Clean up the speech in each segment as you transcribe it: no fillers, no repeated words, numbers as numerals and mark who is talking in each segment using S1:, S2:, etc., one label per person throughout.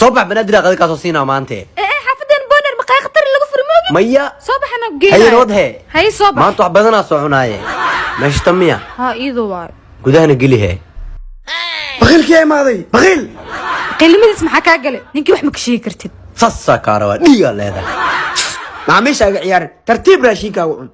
S1: Soo bax, Banaadir qada kaasoo siinaa maante.
S2: Ee ee, xaafadan Boner maqaay khatar lagu furi moogi.
S1: Maya.
S2: Soo bax, anaa
S1: Haye.
S2: geenaayo.
S1: Nabad hee.
S2: Haye, soo bax.
S1: Maanta wax badanaa soo cunaaye, meesha tan miya?
S2: Haa, iyadoo waayo.
S1: Gudahana geli hee.
S3: Bakiilkii imaaday, bakiil.
S2: Qilimadiis maxaa kaa galay? Ninkii wax ma ka sheegi kartid.
S1: Saasaa kaa rabaa, dhiigaa leedahay.
S4: Macaamiisha iga ciyaarin, tartiib raashinkaagu cun.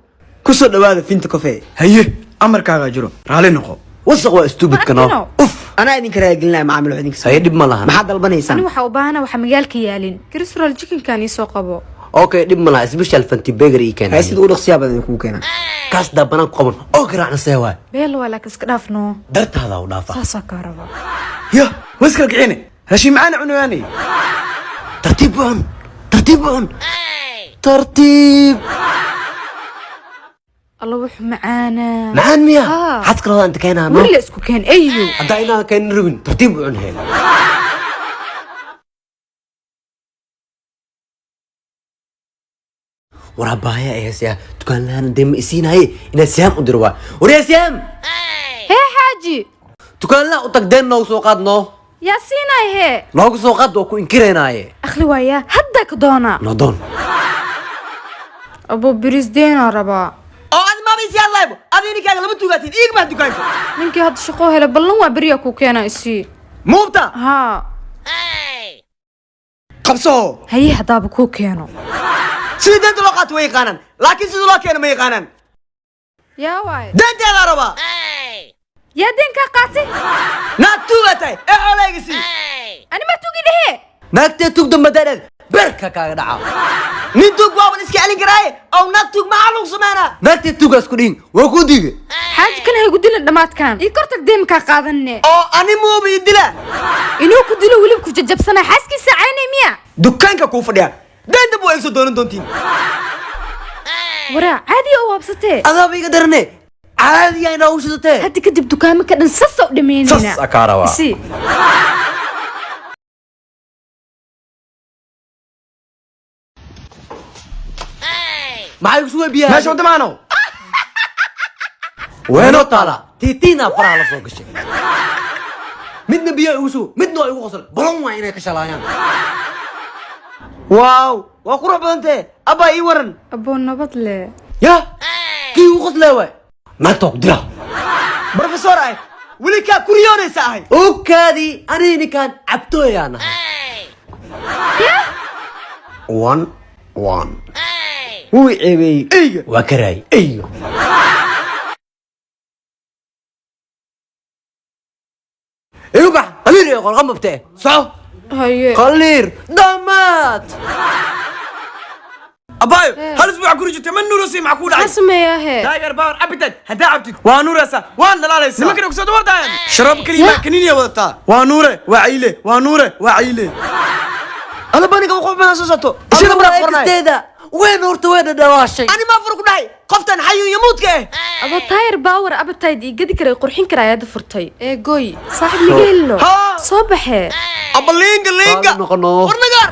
S4: Ku soo dhawaada Finta Coffee.
S3: Haye, amarkaagaa jiro, raali noqo.
S1: Wasaq waa stupidka no.
S2: Martino.
S1: Uf.
S4: Anaa idinka raagelinaya, macaamil wax idinka.
S1: Haye, dhib ma lahan.
S4: Maxaad dalbanaysaan?
S2: Ani waxaa u baahana waxa magaalka yaalin krisral chickenkan ii soo qabo.
S1: Okay, dhib ma laha, special fanti burger ii keen.
S4: Haye, sida u dhaqsiyaa badan idinkugu keenaa.
S1: Kaas daa banaan ku qaban oo garaacna, see waay?
S2: Beel waa, laakiin iska dhaaf noo.
S1: Dartaada u dhaafa.
S2: Saasaa kaa rabaa.
S3: Ya waskal kicine, raashin macaana cunayaanay.
S1: Tartiib u cun, tartiib u cun, tartiib.
S2: Alla, wuxuu macaanaa.
S1: Macaan miya?
S2: Haa.
S1: Xad kalooda inta keenaa no.
S2: Weli la isku keen ayo.
S1: Haddaa inaan keenin rabin, tartiib u cun hee. Warabaaya ee dukaan lahaan dee ma isiinaye, inaa siyaam u diro waa. Waryaa siyaam!
S2: Hee xaaji.
S1: Dukaan laha u tag, deen noogu soo qaad noo.
S2: Yaa siinay hee?
S1: Noogu soo qaad, waa ku inkiraynaaye.
S2: Akhli waayaa, haddaa ka doonaa.
S1: Noo doon.
S2: Abo, biris deenaa rabaa.
S4: Oo adi maaba isi hadlaybo, adi ninkaaga lama tuugaatiin iig maa dukaanka.
S2: Ninkii hadda shaqoo helay, ballan waa beriyaa ku keenaa, isii.
S4: Muubta.
S2: Haa.
S4: Qabso.
S2: Haye, haddaaba kuu keeno.
S4: Sidii deenta loo qaato way yaqaanaan, laakiin sidii loo keeno ma yaqaanaan.
S2: Yaa waay?
S4: Deenteedaa rabaa.
S2: Yaa deen kaa qaatay?
S4: Naag tuugaa tahay ee xoolahayga sii.
S2: Ani maa tugi dhehe.
S1: Naagtee tugda madaadheed beerka kaaga dhaca.
S4: Nin tuug waaban iska celin karaaye, ow naag tuug maxaa lagu sameynaa?
S1: Naagtee tugaas ku dhihin, waa kuu diiga.
S2: Xaaji, kan haygu dilin dhammaadkan, ii kortag, deen kaa qaadanne.
S4: Oo ani muuba ii dila?
S2: Inuu ku dilo, weliba ku jajabsanaa, xaaskiisa caynay miya?
S4: Dukaanka kuu fadhiya, deenta buu eegso doonan doontiin.
S2: Waraa, caadiya u waabsatee.
S1: Adaaba iga darane, caadiyaa inaa u shidatee.
S2: Hadda kadib dukaamo ka dhan sasa u dhamaynayna.
S1: Sas akaa rabaa.
S2: Isii.
S1: Maxay ku sugay biyaha?
S3: Meesha wadamaano.
S1: Weenoo taala tiitiinaa faraha la soo gashay, midna biyaha igu sugo, midna waa igu qosol balon, waa inay ka shalaayaan.
S4: Waaw, waa qurux badantee, abbaa ii waran.
S2: Aboo, nabad le.
S1: Ya kii igu qoslaya waay, naagta waa ku dilaa.
S4: Brofesor ah, weli kaa kuriyoonaysa ahay.
S1: Okaadii, aniga ninkaan cabtooyaa nahay. One one.
S4: Wuu i ceebeeyey eyga.
S1: Waa karaay eyga. Igu bax qaliir iyo qolqamabte, soco.
S2: Haye.
S1: Qaliir dhammaad.
S3: Abaayo, hal isbuuc guri jirtay ma nuurasay, maxaa kuu
S2: maxaa
S3: dhacay?
S2: Sameeyaa hee?
S3: Tiger Power Appetite haddaa cabtid waa nuuraysaa, waan dhalaalaysaa. Nimankana kusoo dabardayan sharaab kaliya kaniiniya wadataa, waa nuure, waa cayle, waa nuure, waa cayle.
S4: Alla, baniga wuxuu badan soo soto isina mara qornay.
S1: Agteeda weyn horta way dhadhawaashay.
S4: Ani ma fur ku dhahay qoftan xayun yamuudka eh.
S2: Adoo Tiger Power Appetite ii gadi karay, qurxin karaa, ayaad furtay ee goy saaxiib migeelno.
S4: Haa.
S2: Soo baxee.
S4: Abba, liinga liinga.
S1: Qaali noqono.
S4: War nagaar.